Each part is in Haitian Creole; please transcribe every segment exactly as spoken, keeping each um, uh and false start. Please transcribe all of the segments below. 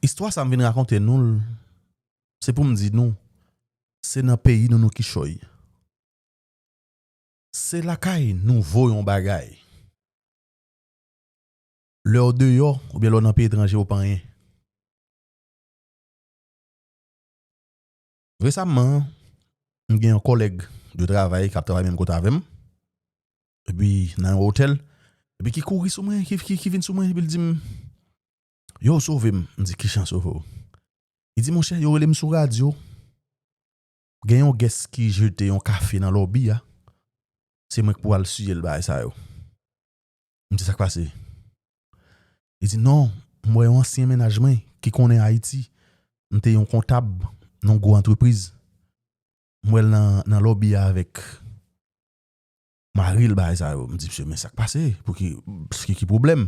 Istwa sa m vin rakonte nou l, se pou m di nou, se nan peyi nou nou kichòy. Se lakay nou vo yon bagay. Lè w deyò, oubyen lè w nan peyi etranje, ou pa anyen. Resaman, m gen yon kòlèg de travay k ap travay menm kote avè m, epi nan yon otèl, epi ki kouri sou mwen, ki, ki, ki vin sou mwen, epi l di m, "Yo, w sove m." M di, "Kijan sove w?" Li di, "Monchè, yo rele m sou radyo. Gen yon guest ki jete yon kafe nan lobby a. Se mwen k pou al siye l, bagay sa yo." M di, "Sa k pase?" Li di, "Non, m wè yon ansyen mennaj mwen ki konnen Ayiti. M te yon kontab nan yon gwo antrepriz. M wè l nan, nan lobby a avèk mari l, bagay sa yo." M di, "Mesye, men sa k pase? Pou ki, ki, ki pwoblèm?"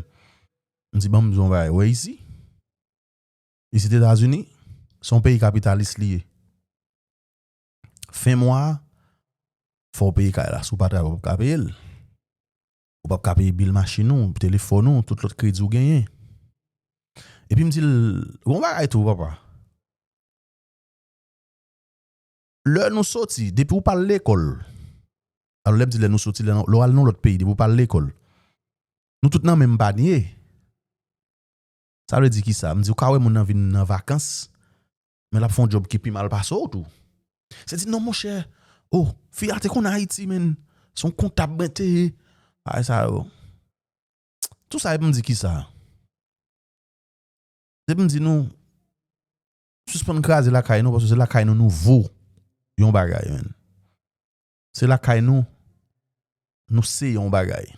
M di, "Ban m di w yon bagay. Ou wè isi? Isi Etazini, se yon peyi kapitalis li ye. Fen mwa a, fò w peye kay la. Si w pa travay, ou p ap ka peye l. Ou p ap ka peye bil machin ou, telefòn ou, tout lòt kredi w genyen." Epi m di l, "Gon bagay tou, papa. Lè nou soti, depi w pa al lekòl." Alò, lè m di lè nou soti, lè, lè w al nan lòt peyi, depi w pa al lekòl, nou tout nan menm panye. Sa vle di kisa? M di, ou ka wè moun nan vin nan vakans, men l ap fè yon djòb ki pi mal pase w tou. Se di, "Non, monchè, oh, fi a te konn Ayiti, menn. Se yon kontab mwen te ye." Bagay sa yo. Tou sa, epi m di kisa? Depi m di nou, sispann kraze lakay nou, paske se lakay nou nou vo yon bagay, menn. Se lakay nou, nou se yon bagay.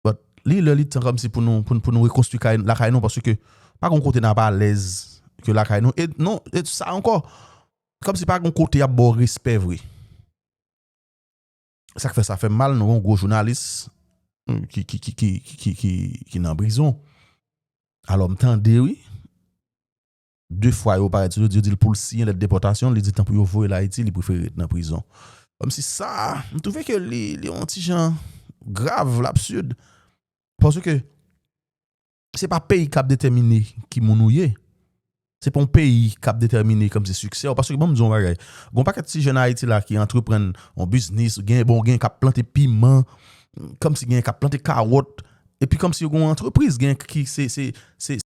But li lè li tan kòmsi pou nou, pou, pou nou rekonstwi kay, lakay nou, paske pa gon kote n ap alèz ke lakay nou. E non, e sa ankò, kòmsi pa gon kote y ap ba w respè vre. Sa k fè sa fè m mal, nou gen yon gwo jounalis, mm, ki, ki, ki, ki, ki, ki, ki nan prizon. Alò, m tande, wi, de fwa yo parèt sou li, yo di l pou l siyen lèt depòtasyon, li di tan pou yo voye l Ayiti, li prefere ret nan prizon. Kòmsi sa, m twouve ke li, li yon ti jan grav, l absid. Paske se pa peyi k ap detèmine ki moun ou ye. Se pa yon peyi k ap detèmine kòmsi siksè w. Paske ban m di w yon bagay. Gon pakèt ti jèn Ayiti la ki antreprann yon biznis, gen, bon, gen k ap plante piman, kòmsi gen k ap plante kawòt, epi kòmsi yo gen yon antrepriz, gen ki se, se, se,